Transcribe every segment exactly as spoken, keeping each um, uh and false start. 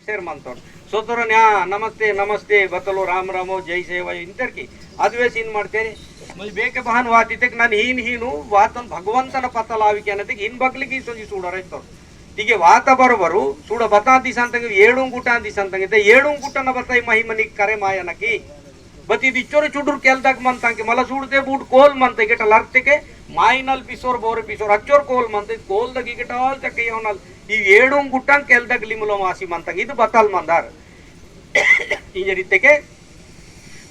तेर मंतोर। सोतोर न्या, "नमस्ते, नमस्ते," बतलो, "राम रामो, जय सेवा," इंतेर की। अदवे सीन मरते रे। मल बेके बहान वाती तेक नन हीन हीनु, वातन भगवंतन पता लावी क्या नते हीन बगली की सोंजी सूड़ा रहतोर। तिगे वाता बरोबरु, सूड़ा बता दिसंतंग, एड़ुं गुटां दिसंतंग, ते एड़ुं गुटां न बताई महिमा निक करे माया नकी। बती दिच्चोर चुडुर केलदक मंतंग, मला सूड़ते बूट कोल मंते, गेट लर्ते के, माइनल पिसोर बोरे पिसोर, अच्चोर कोल मंते, कोल दगी गेट आल चके योनल, ई एड़ुं गुटां केलदक लिमलो मासी मंतंग, इद बतल मंदार। इंजरी तेके,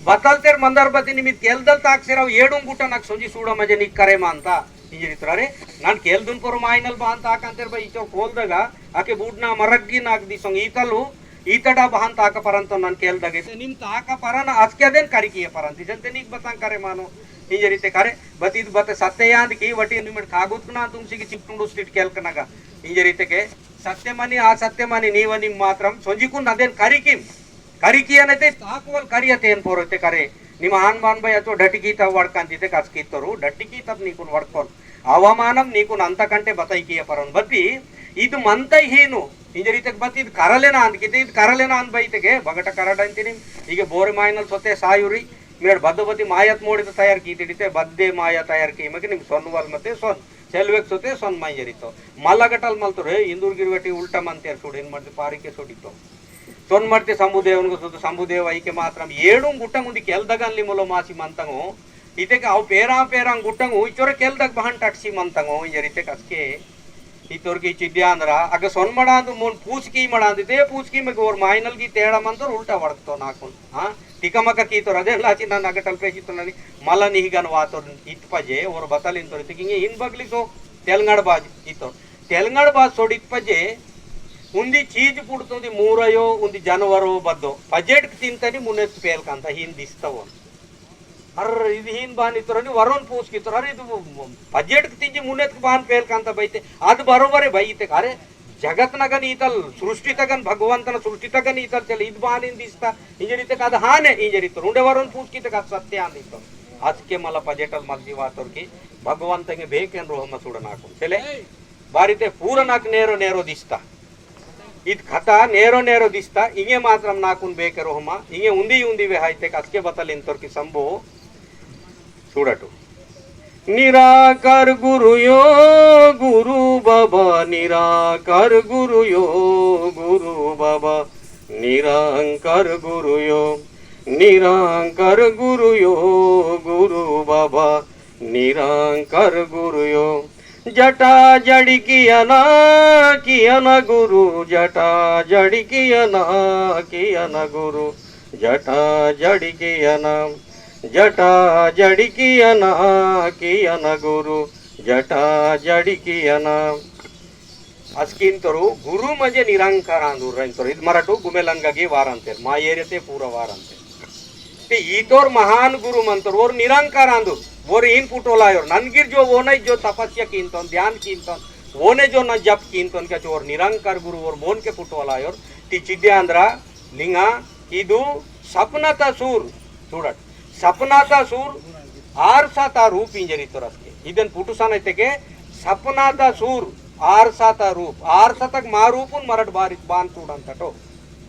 बतल तेर मंदर बती निमित केलदल ताक सेराव एड़ुं गुटा नक सोंजी सूड़ा मजे निक करे मानता। इंजरी तोर रे, नन केलदुन पोरो माइनल बान ताक अंतेर बा इचो कोल दगा, अके बूडना मरग्गी नाक दिसोंग ईतलु, ईतडा बहान ताक परन तो नन केल दगे। निम ताक परन असके देन करिकिये परन। दिसन ते निक बतां करे मानो। इंजरी ते करे, बतीत बत सत्य यांद की वटी निमिट खागुत ना तुमसी की चिपटुंडु स्ट्रीट केल कनगा। इंजरी ते के, सत्य मनी, आ सत्य मनी, नीवनी मात्रम, सोंजी कुन अदेन करिकिम। करिकियनते ताकवल करियतेन पोरोते करे। निम हान बान बाय अचो डटिकी तब वड़कांती ते कसकी तोरु, डटिकी तब नीकुन वड़कोन। अवमानम नीकुन अंतकंटे बताई किया परन। बती, इद मंतई हीनु। इंजरी तेक बती इद करले नांद किते, इद करले नांद बाई तेके, बगट करड अंतिनिम। इगे बोरे माइनल सोते सायुरी, मेड़ बद्दो बती मायत मोड़ी तो तयार की तिड़िते, बद्दे माया तयार की, मगे निम सोनवल मते सोन। सेलवेक सोते सोन माई जरी तो। मल्ला गटल मल तो रे, इंदूर गिरगटी उल्टा मंतेर सुड़ेन मर्द पारी के सोड़ी तो। सोन मर्ते संबुदेवन को सोते संबुदेव आई के मात्रम एड़ुं गुट्टंग उंदी केलदगन लिमलो मासी मंतंगो। इते के अव पेरा पेरा गुट्टंग इचोरे केलदग बहन टटसी मंतंगो। इंजरी ते कसके इतोर की चिद्यांदरा, अगे सोन मड़ांदु मोन पूछ की मड़ांदु, ते पूछ की में गोर माइनल की तेड़ा मंतोर उल्टा वड़कतो नाकुन। हाँ? टिका मका की तो रदेन लाची ना नगटल पेशी तो ननी मला निहिगन वातोर इत पजे, और बतल इंतोर इते किंगे इन बगली सो तेलंगाड़ बाज इतोर। तेलंगाड़ बाज सोड़ इत पजे, उंदी चीज पुड़तोंदी मूरयो, उंदी जानवरो बद्दो। पजेट तिंतनी मुनेत पेल कांता हीन दिस्ता वोन। अर इद हीन बान इतोर अनि वरोन पूछ की इतोर, अर इद पजेट तिंजी मुनेत बान पेल कांता बैते, अद बरोबर है भाई इते, अरे जगत नगन ईतल, सृष्टि तगन, भगवंतन सृष्टि तगन ईतल चले, इद बानिन दिस्ता, इंजरी ते कद हाने, इंजरी तो रुंडे वरोन पूछ की ते कद सत्य आंदी तो। आज के मला पजेटल मर्जी वातोर की, भगवंत के बेकेन रोह मसूड़ नाकुन। चले, बारी ते पूरा नाक नेरो नेरो दिस्ता। इत कथा नेरो नेरो दिस्ता, इंगे मात्रम नाकुन बेके रोहमा, इंगे उंदी उंदी वे हाइते कसके बतल इंतोर की संभो। सूड़टु। निराकार गुरु यो गुरु बाबा, निराकार गुरु यो गुरु बाबा, निरंकार गुरु यो, निरंकार गुरु यो गुरु बाबा, निरंकार गुरु यो। जटा जड़ी कियना, कियना गुरु, जटा जड़ी कियना, कियना गुरु, जटा जड़ी कियना। जटा जड़ी कियना, कियना गुरु, जटा जड़ी कियना। अस्किन तोरु गुरु म्हणजे निरंकार आंदुर रंतोर। इद मराठू गुमेलंगा गे वारंतेर, मा एरिया ते पूरा वारंतेर। ते ईतोर महान गुरु मंतोर, वोर निरंकार आंदुर, वोर इन पुटोलायोर, ननगिर जो वोने जो तपस्या कींतोन, ध्यान कींतोन, वोने जो न जप कींतोन, क्या चोर निरंकार गुरु वोर मोन के पुटोलायोर, ती चिद्यांद्रा, लिंगा, इदु सपनाता सूर, सूड़ट। सपनाता सूर, आरसाता रूप इंजरी तोरसके। इदन पुटुसन इतेके सपनाता सूर, आरसाता रूप। आरसातक मा रूपुन मरट बारी बान सूड़ंतटो।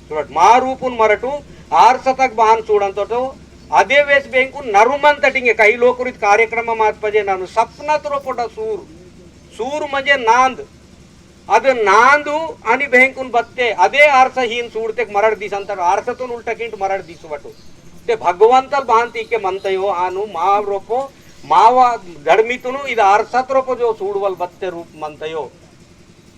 सूड़ट मा रूपुन मरटु, आरसातक बान सूड़ंतटो। अदे वेस बेंकुन नरुमंतटिंगे कई लोकुरित कार्यक्रम मात पजे ननु सपनात रोपोटा सूर। सूर म्हणजे नांद। अद नांदु अनि भेंकुन बत्ते, अदे आरसा हीन सूड़तेक मरड़ दिसंतर, आरसतुन उल्टा किंट मरड़ दिसवटु। ते भगवंतल भांति के मंतयो आनु माव रोपो, मावा धर्मितुनु इद आरसत रोपो जो सूड़वल बत्ते रूप मंतयो।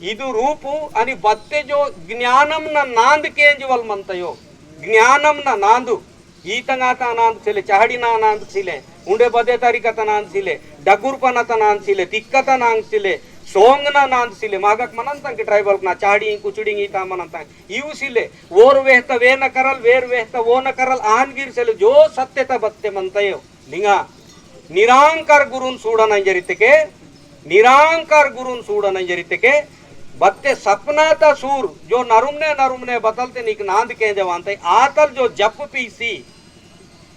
इदु रूपु अनि बत्ते जो ज्ञानम न नांद केंजवल मंतयो। ज्ञानम न नांदु। ईतंगा ता नांद सिले, चाहड़ी ना नांद सिले, उंडे बदे तारीका ता नांद सिले, डगुर पना ता नांद सिले, तिक्का ता नांद सिले, सोंग ना नांद सिले, मागक मनंतंग के ट्राइबल ना चाहड़ी, कुचड़ी, ईता मनंतंग, इव सिले, वोर वेहता वे न करल, वेर वेहता वो न करल, आन गिर सिले, जो सत्य ता बत्ते मनतयो, लिंगा, निरांकार गुरुन सूड़न इंजरितके, निरांकार गुरुन सूड़न इंजरितके, बत्ते सपना ता सूर, जो नरुमने, नरुमने बतलते निक नांद के जवानते, आतल जो जप पीसी,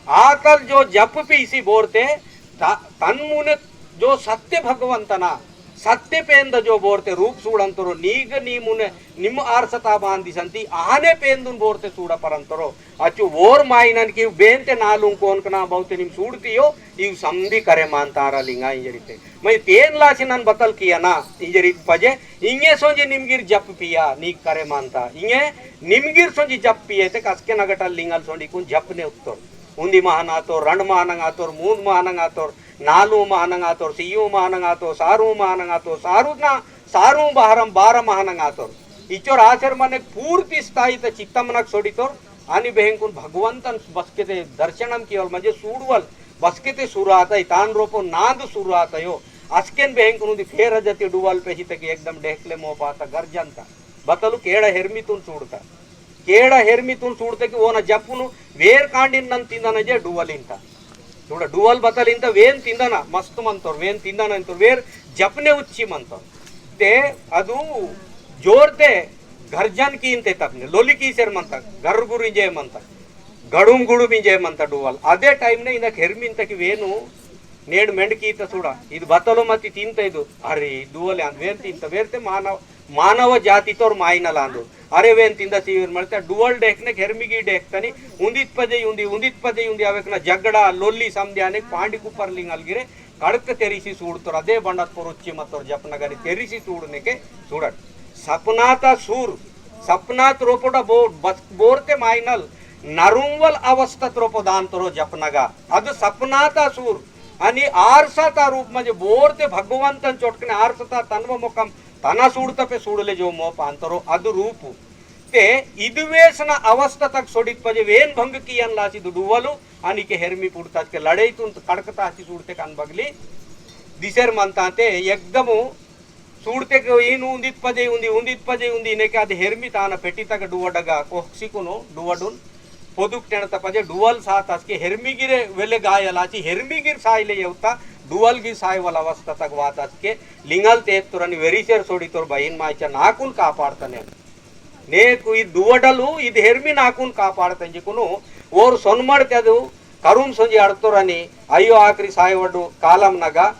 आतल जो जप पीसी बोरते, त-, तन्मुने जो सत्य भगवंतना, सत्य पेंद जो बोरते रूप सूड़ंतरो, नीग नी मुने निम आरसता बांदी संती, आहने पेंदुन बोरते सूड़ा परंतरो। अचु वोर माइनन की बेनते नालुं कोन कना बहुते निम सूड़तियो, इव संधि करे मानतारा लिंगा इंजरिते। मैं तेन लासी नन बतल किया ना, इंजरित पजे, इंगे सोंजी निमगिर जप पिया, नी करे मानता। इंगे निमगिर सोंजी जप पिये ते कसके नगटल लिंगल सोंडी कुन जपने उत्तर। उन्दी महान आतोर, रंड महानंग आतोर, मूंद महानंग आतोर, नालू महानंग आतोर, सियू महानंग आतोर, सारू महानंग आतोर, सारू ना, सारू बहरम बारह महानंग आतोर। इचोर आचर मने पूर्ति स्थायी त चित्तमनक सोडितोर, अनि बेहंकुन भगवंतन बसकेते दर्शनम कियोल म्हणजे सूडवल, बसकेते सुरात है, तान रोपो नांद सुरात यो। असकेन बेहंकुन उन्दी फेर जति डुवल पेहित की एकदम डेहकले मोपात गर्जंता। बतलु केड़ा हेर्मितुन सूडता। केड़ा हेर्मितुन सूड़ते कि ओना जपुनु वेर कांडिन नन तिंदना जे डुवल इंता। सूड़ा डुवल बतल इंता वेन तिंदना मस्त मंतोर, वेन तिंदना इंतोर, वेर जपने उच्ची मंतोर। ते अदु जोरते गर्जन की इंते तपने, लोली की सेर मंता, गर्र गुर इंजे मंता, गड़ुम गुड़ुम इंजे मंता डुवल। अदे टाइम ने इंदा हेर्मिंता कि वेनु नेड मेंड की ईता सूड़ा, इद बतलो मति तिंता इदु। अरे, डुवल आंद वेन तिंता, वेरते मानव, मानव जाति तोर माइनल आंदु। अरे, वेन तिंदा सीविर मरते, डुवल डेकने हेर्मिगी डेकतनी, उन्दित पजे उन्दी, उन्दित पजे उन्दी, अवेकना जगड़ा, लोली समद्याने, पांडी कुपर लिंगल गिरे, कड़क तेरिसी सूड़तोर, अदे बंडत पोर उच्ची मतोर जपनगनी तेरिसी सूड़नेके सूड़ट। सपनाता सूर, सपनात रोपोटा बो-, बस-, बोरते माइनल, नरुंवल अवस्थत रोपो दांतोरो जपनगा। अद सपनाता सूर, अनि आरसाता रूप मजे बोरते भगवंतन चोटकने आरसाता तन्व मोकम तना सूड़तपे सूड़ले जो मोप अंतरो अद रूप। ते इदवेसना अवस्था तक सोडित पजे वेन भंग कियन लासी दुडुवलु अनि के हेर्मी पुड़ताच के लड़ाई तुन कड़कता हसी सूड़ते कान बगली दिसेर मनतांते एकदमु सूड़ते के इन उन्दित पजे उन्दी, उन्दित पजे उन्दी, नेके अद हेर्मी ताना पेटी तक डुवडगा कोहक्सी कुनो डुवडुन पोदुक टेन तपजे डुवल सात असके हेर्मी गिरे वेले गायलाची हेर्मी गिर साइले येवता डुवल गिर साइवल अवस्था तक वात असके लिंगल तेत्तुरनि वेरिसेर सोडितोर बहिन मायचा नाकुन कापाड़तने। नेकु इद डुवडलु इद हेर्मी नाकुन कापाड़तंजिकुनु ओर सोनमड़ तेदु करुम सोंजी अड़तोरनि अयो आखरी सायवडु कालम नगा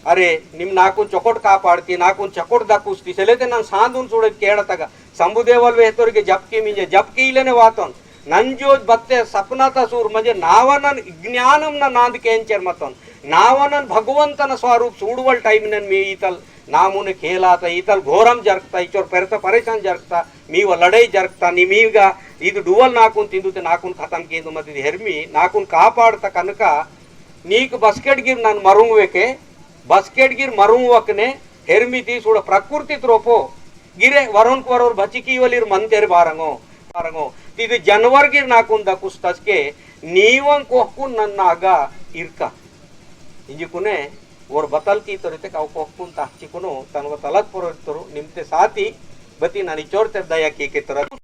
अरे, निम नाकुन चकोट कापाड़ती, नाकुन चकोट दकुस्ती, सेलेते नन सांदुन सूड़े केड़तगा। संबुदेवल वेहतोर के जपकी मिंजे, जपकी इलेने वातोन। नंजो बत्ते सपनाता सूर मजे नावनन ज्ञानम न नांद केंचर मतोन। नावनन भगवंतन स्वरूप सूड़वल टाइम नन मी इतल नामुने खेलाता, इतल घोरम जरकता, इचोर पेरता परेशान जरकता, मीवा लड़ाई जरकता, नी मीगा इद डुवल नाकुन तिंदुते नाकुन खतम केंदु मत इद हेर्मी, नाकुन कापाड़ता कनका, नीक बस्केट गिर नन मरुंग वेके, बस्केट गिर मरुंग वकने, हेर्मी ती सुड़ प्रकृति त्रोपो, गिरे वरुण क्वरोर भचिकी वलिर मंतेर बारंगो, बारंगो। तीते जनवर गिर नाकुन दकुस तसके, नीवं कोहकुन नन्नागा इरका। इंजिकुने, ओर बतल की तोरिते काव कोहकुन ताहचिकुनो, तनव तलत परोर तोरु, निमते साथी, बती ननी चोर तेर दया की के तोरत।